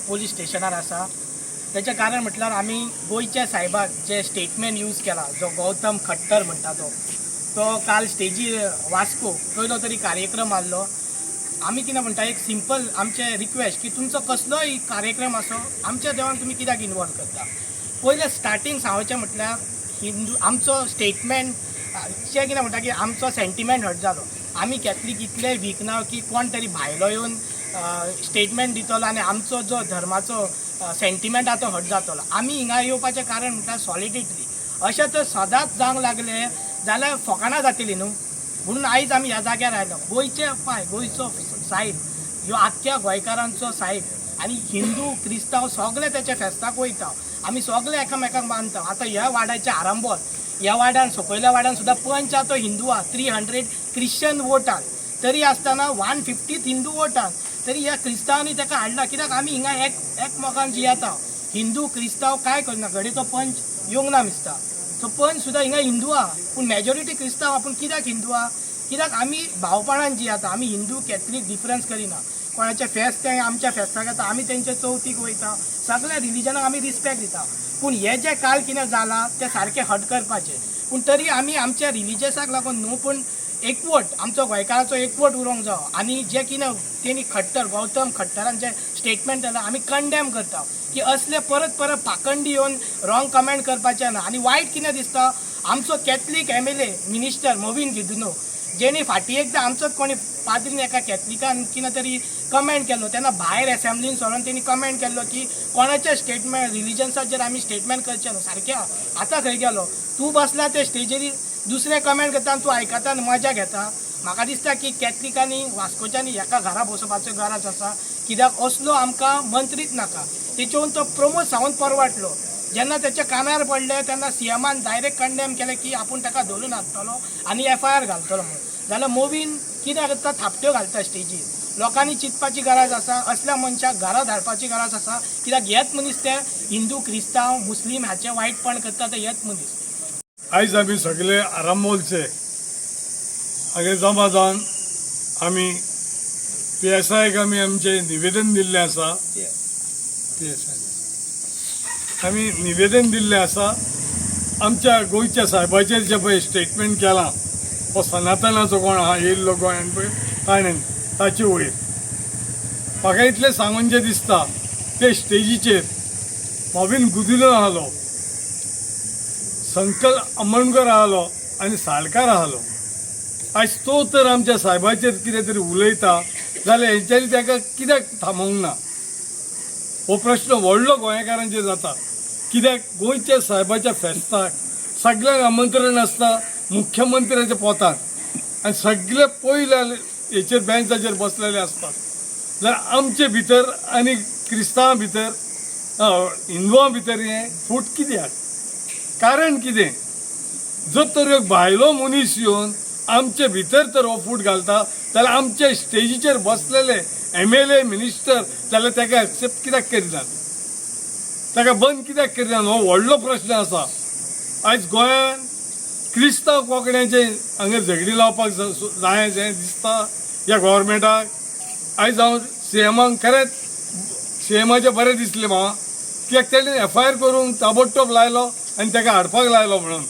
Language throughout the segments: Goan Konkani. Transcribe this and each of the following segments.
पोलीस स्टेशनार आसा. तेचें कारण म्हटल्यार आमी गोंयच्या सायबाक जे स्टेटमेंट यूज केला, जो गौतम खट्टर म्हणटा तो तो काल स्टेजीर वास्को खंयलो तरी कार्यक्रम आहलो. आमी कितें म्हणटा, एक सिंपल आमचें रिक्वेस्ट की तुमचो कसलोय कार्यक्रम आसो, आमच्या देवान तुमी कित्याक इनवॉल्व करता? पयलें स्टार्टींग सांगचें म्हटल्यार हिंदू आमचो स्टेटमेंट जे कितें म्हणटा की आमचो सेंटिमेंट हर्ट जालो. आमी कॅथलीक इतले वीक ना की कोण तरी भायलो येवन स्टेटमेंट दितलो आनी आमचो जो धर्माचो सेंटिमेंट आहा तो हर्ट जातलो. आमी हिंगा येवपाचें कारण म्हटल्यार सॉलिडिटी. अशें तर सदांच जावंक लागलें जाल्यार फकाणां जातलीं न्हू. म्हणून आयज आमी ह्या जाग्यार आयलो. गोंयचे पांय, गोंयचो सायब ह्यो आख्ख्या गोंयकारांचो सायब आनी हिंदू क्रिस्तांव सगळे तेच्या फेस्ताक वयता. आमी सगळे एकामेकांक मानता. आतां ह्या वाड्याचे आरंभोल ह्या वाड्यान, सकयल्या वाड्यान सुद्दां पंच आहा तो हिंदू आहा. 300 क्रिश्चन वोटान तरी आसतना 150 हिंदू वोटान तरी ह्या क्रिस्तांवांनी ताका हाडला. कित्याक आमी हिंगा एक एकमेकान जियेता. हिंदू क्रिस्तांव काय करना. घडये तो पंच येवंक ना दिसता. तो पंच सुद्दां हिंगा हिंदू आहा, पूण मेजॉरिटी क्रिस्तांव आहा. पूण कित्याक हिंदू आहा? कित्याक आमी भावपणान जियेता. आमी हिंदू कॅथलीक डिफरन्स करिना. कोणाचें फेस्त तें आमच्या फेस्ताक येता, आमी तेंच्या चवथीक वयता. सगळ्या रिलिजनाक आमी रिस्पेक्ट दिता. पूण हें जें काल कितें जालां तें सारकें हट करपाचें. पूण तरी आमी आमच्या रिलिजियसाक लागून न्हू, पूण एकवट आमचो गोंयकाराचो एकवट उरोंक जावो. आनी जें कितें तेणी खट्टर गौतम खट्टरान जें स्टेटमेंट दिलां, आमी कंडेम करता की असले परत परत पाखंडी येवन रॉंग कमेंट करपाचें ना. आनी वायट कितें दिसता, आमचो कॅथलीक एमएलए मिनिस्टर मोविन गुदिन्हो, जेणी फाटीं एकदां आमचोच कोणी पाद्रीन एका कॅथलिकान कितें तरी कमेंट केल्लो, तेन्ना भायर एसेंब्लीन सरोन तेणी कमेंट केल्लो की कोणाच्या स्टेटमेंट रिलिजन्साचेर आमी स्टेटमेंट करचें न्हू. सारकें आतां खंय गेलो तूं? बसला ते स्टेजीर, दुसरे कमेंट करता आनी तूं आयकता आनी मजा घेता. म्हाका दिसता की कॅथलिकांनी वास्कोच्यांनी हेका घरा बसोवपाचो गरज आसा, कित्याक असलो आमकां मंत्रीच नाका. तेचेवन तो प्रमोद सावंत परवडलो. जेन्ना तेच्या कानार पडले तेन्ना सीएमान डायरेक्ट कंडेम केलें की आपूण ताका धरून हाडटलो आनी एफआयआर घालतलो म्हणून. जाल्यार मोवीन कितें करता? थापट्यो घालता स्टेजीर. लोकांनी चिंतपाची गरज आसा. असल्या मनशाक घरा धाडपाची गरज आसा, कित्याक हेच मनीस ते हिंदू क्रिस्तांव मुस्लीम हाचें वायटपण करता ते हेच मनीस. आयज आमी सगळे आरांबोलचे हांगा जमा जावन आमी पीएसआयक आमी आमचें निवेदन दिल्लें आसा. पीएसआय आमी निवेदन दिल्लें आसा. आमच्या गोंयच्या सायबाचेर जें पळय स्टेटमेंट केलां, हो सनातनाचो कोण आहा येयल्लो गोंयान पळय ताणें, ताचे वयर म्हाका इतलें सांगून दिसता, ते स्टेजीचेर मॉविन गुदिन्हो आहलो, संकल आमोणकर आहलो आनी साळकार आहलो. आयज तो तर आमच्या सायबाचेर कितें तरी उलयता जाल्यार हेंच्यांनी ताका कित्याक थांबोवंक ना? हो प्रश्न व्हडलो गोंयकारांचेर जाता. कित्याक गोंयच्या सायबाच्या फेस्ताक सगळ्यांक आमंत्रण आसता, मुख्यमंत्र्याच्या पोतान, आनी सगळे पयल्या हेचेर बेंचाचेर बसलेले आसतात. जाल्यार आमचे भितर आनी क्रिस्तांवां भितर, हिंदुआं भितर हें फूट कित्याक? कारण कितें? जर तर एक भायलो मनीस येवन आमचे भितर तर हो फूट घालता जाल्यार आमचे स्टेजीचेर बसलेले एमएलए मिनिस्टर जाल्यार ताका एक्सेप्ट कित्याक करिनात? ताका बंद कित्याक करिनात? हो व्हडलो प्रश्न आसा. आयज गोंयांत क्रिस्तांव कोंकण्याचे हांगा झगडी लावपाक जाय अशें दिसता ह्या गोवोरमेंटाक. आयज हांव सीएमाक, खरेंच सीएमाचें बरें दिसलें म्हाका, कित्याक तेणें एफआयआर करूंक ताबडतोब लायलो आनी ताका हाडपाक लायलो म्हणून.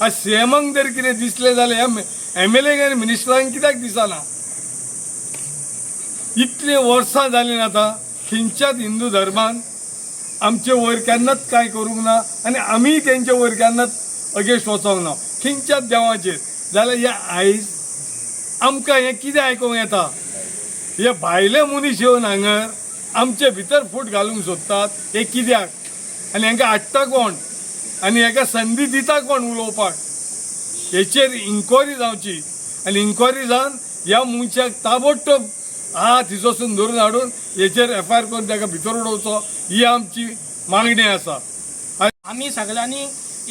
आयज सीएमाक जर कितें दिसलें जाल्यार ह्या एमएलए आनी मिनिस्टरांक कित्याक दिसना? इतलीं वर्सां जालीं आतां, खंयच्याच हिंदू धर्मान आमचे वयर केन्नाच कांय करूंक ना आनी आमीय तेंचे वयर केन्नाच अगेन्स्ट वचोंक ना खंयच्याच देवाचेर. जाल्यार हे आयज आमकां हें कितें आयकूंक येता? हे भायले मनीस येवन हांगर आमचे भितर फूट घालूंक सोदतात, हे कित्याक? आनी हांकां हाडटा कोण आनी हाका संदी दिता कोण उलोवपाक? हेचेर इन्क्वायरी जावची आनी इन्क्वायरी जावन ह्या मनशाक ताबडतोब हा थिंयसून धरून हाडून हेचेर एफआयआर करून ताका भितर उडोवचो, ही आमची मागणी आसा. आमी सगळ्यांनी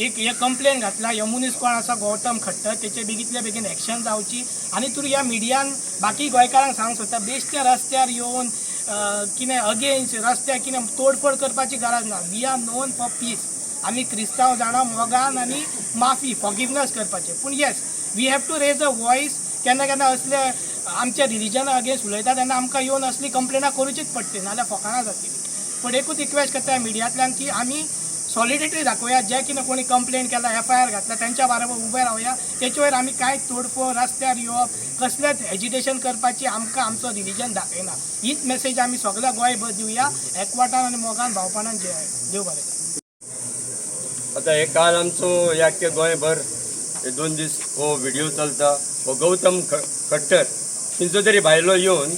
एक हे कंप्लेन घातला. ह्यो मनीस कोण आसा गौतम खट्टर, तेचे बेगीतल्या बेगीन एक्शन जावची. आनी तूं ह्या मिडियान बाकी गोंयकारांक सांगूंक सोदता, बेश्टे रस्त्यार येवन कितें अगेन्स्ट रस्त्यार कितें तोडफोड करपाची गरज ना. We are known for peace. आमी क्रिस्तांव जाणा मोगान आनी माफी, फॉगिवनस करपाचें. पूण yes, we have to raise a voice. केन्ना केन्ना असले आमच्या रिलिजना अगेन्स्ट उलयता तेन्ना आमकां येवन असली कंप्लेनां करूचीच पडटली, नाजाल्यार फकाणां जातली. पूण एकूच रिक्वेस्ट करता मिडियांतल्यान की आमी सॉलिडिटी दाखोवया. जे कितें कोणी कंप्लेन केला, एफआयआर घातला, तेंच्या बरोबर उबे रावया. तेचे वयर आमी कांय तोडफोड, रस्त्यार येवप, कसलेच एजिटेशन करपाची आमकां आमचो रिलिजन दाखयना. हीच मेसेज आमी सगळ्या गोंयभर दिवया, एकवटान आनी मोगान, भावपणान. देव बरें करूं. आता हे काल आमचो हे आख्खे गोंयभर हे 2 दीस हो व्हिडिओ चलता. हो गौतम खट्टर खंयचो तरी भायलो येवन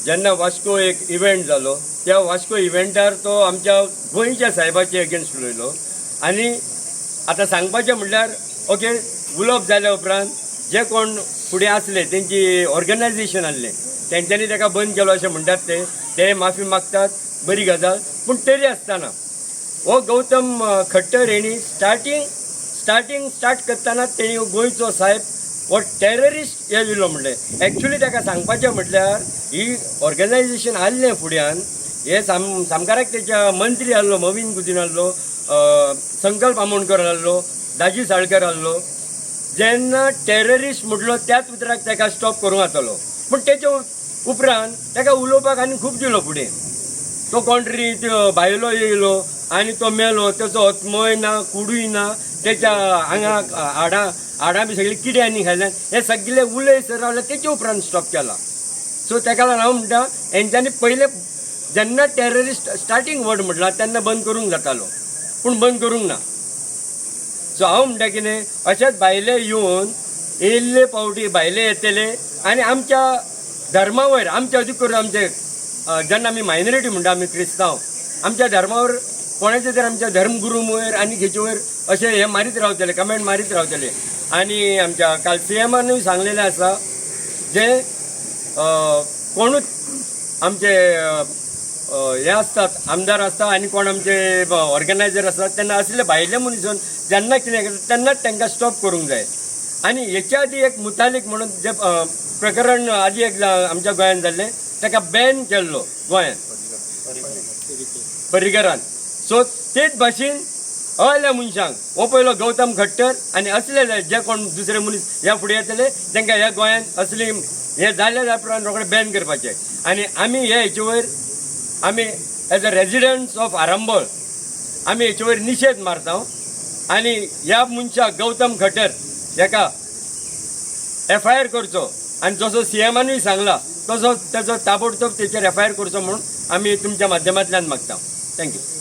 जेन्ना वास्को एक इव्हेंट जालो, त्या वास्को इव्हेंटार तो आमच्या गोंयच्या साहेबाचे अगेन्स्ट उलयलो. आनी आतां सांगपाचें म्हणल्यार, ओके, उलोवप जाल्या उपरांत जे कोण फुडें आसले, तेंची ऑर्गनायझेशन आहलें, तेंच्यांनी ताका बंद केलो अशें म्हणटात. ते ते माफी मागतात, बरी गजाल. पूण तरी आसतना हो गौतम खट्टर हेणी स्टार्टींग स्टार्टींग स्टार्ट करतना तेणी गोंयचो साहेब हो टेररिस्ट हे दिलो म्हणलें. एक्चुली ताका सांगपाचें म्हटल्यार, ही ऑर्गनायझेशन आहलें फुड्यान, हे सामकाराक तेच्या मंत्री आहलो, मॉवीन गुदिन्हो आहलो, संकल्प आमोणकर आहलो, दाजी साळकर आहलो. जेन्ना टेररिस्ट म्हटलो त्याच उतराक ताका स्टॉप करूंक जातालो, पूण तेच्या उपरांत ताका उलोवपाक आनी खूब दिलो फुडें. तो कोण तरी त्यो भायलो येयलो आनी तो मेलो, तेचो आत्मोय ना, कुडूय ना, तेच्या हांगा हाडां हाडां बी सगळीं किड्यांनी खायल्यान, हे सगळे उलयसर रावले, तेचे उपरांत स्टॉप केला. सो तेका लागून हांव म्हणटा, हेंच्यांनी पयले जेन्ना टेररिस्ट स्टार्टींग वर्ड म्हटला तेन्ना बंद करूंक जातालो, पूण बंद करूंक ना. सो हांव म्हणटा कितें, अशेंच भायले येवन येयल्ले पावटी भायले येतले आनी आमच्या धर्मा वयर, आमच्या अदीक करून आमचे जेन्ना आमी मायनॉरिटी म्हणटा, आमी क्रिस्तांव, आमच्या धर्मावर कोणाचे तर आमच्या धर्मगुरू वयर आनी हेचे वयर अशें हे मारीत रावतले, कमेंट मारीत रावतले. आनी आमच्या काल सीएमानूय सांगलेलें आसा, जे कोणूच आमचे हे आसतात, आमदार आसता आनी कोण आमचे ऑर्गनायझर आसतात, तेन्ना असले भायले मनीस जेन्ना कितें करता तेन्नाच तांकां स्टॉप करूंक जाय. आनी हेच्या आदी एक मुतालीक म्हणून जे प्रकरण आदी एक आमच्या गोंयांत जाल्लें, ताका बॅन केल्लो गोंयांत पर्रीकरान. सो तेच भाशेन असल्या मनशांक, हो पयलो गौतम खट्टर आनी असले जे कोण दुसरे मनीस ह्या फुडें येतले, तांकां ह्या गोंयांत असली हे जाल्या उपरांत रोखडे बॅन करपाचे. आनी आमी हे हेचे वयर, आमी as a residents of Arambol, आमी हेचे वयर निशेध मारता आनी ह्या मनशाक, गौतम खट्टर हेका एफआयआर करचो आनी जसो सीएमानूय सांगला तसो तेजो ताबडतोब तेचेर एफआयआर करचो म्हणून आमी तुमच्या माध्यमांतल्यान मागता. Thank you.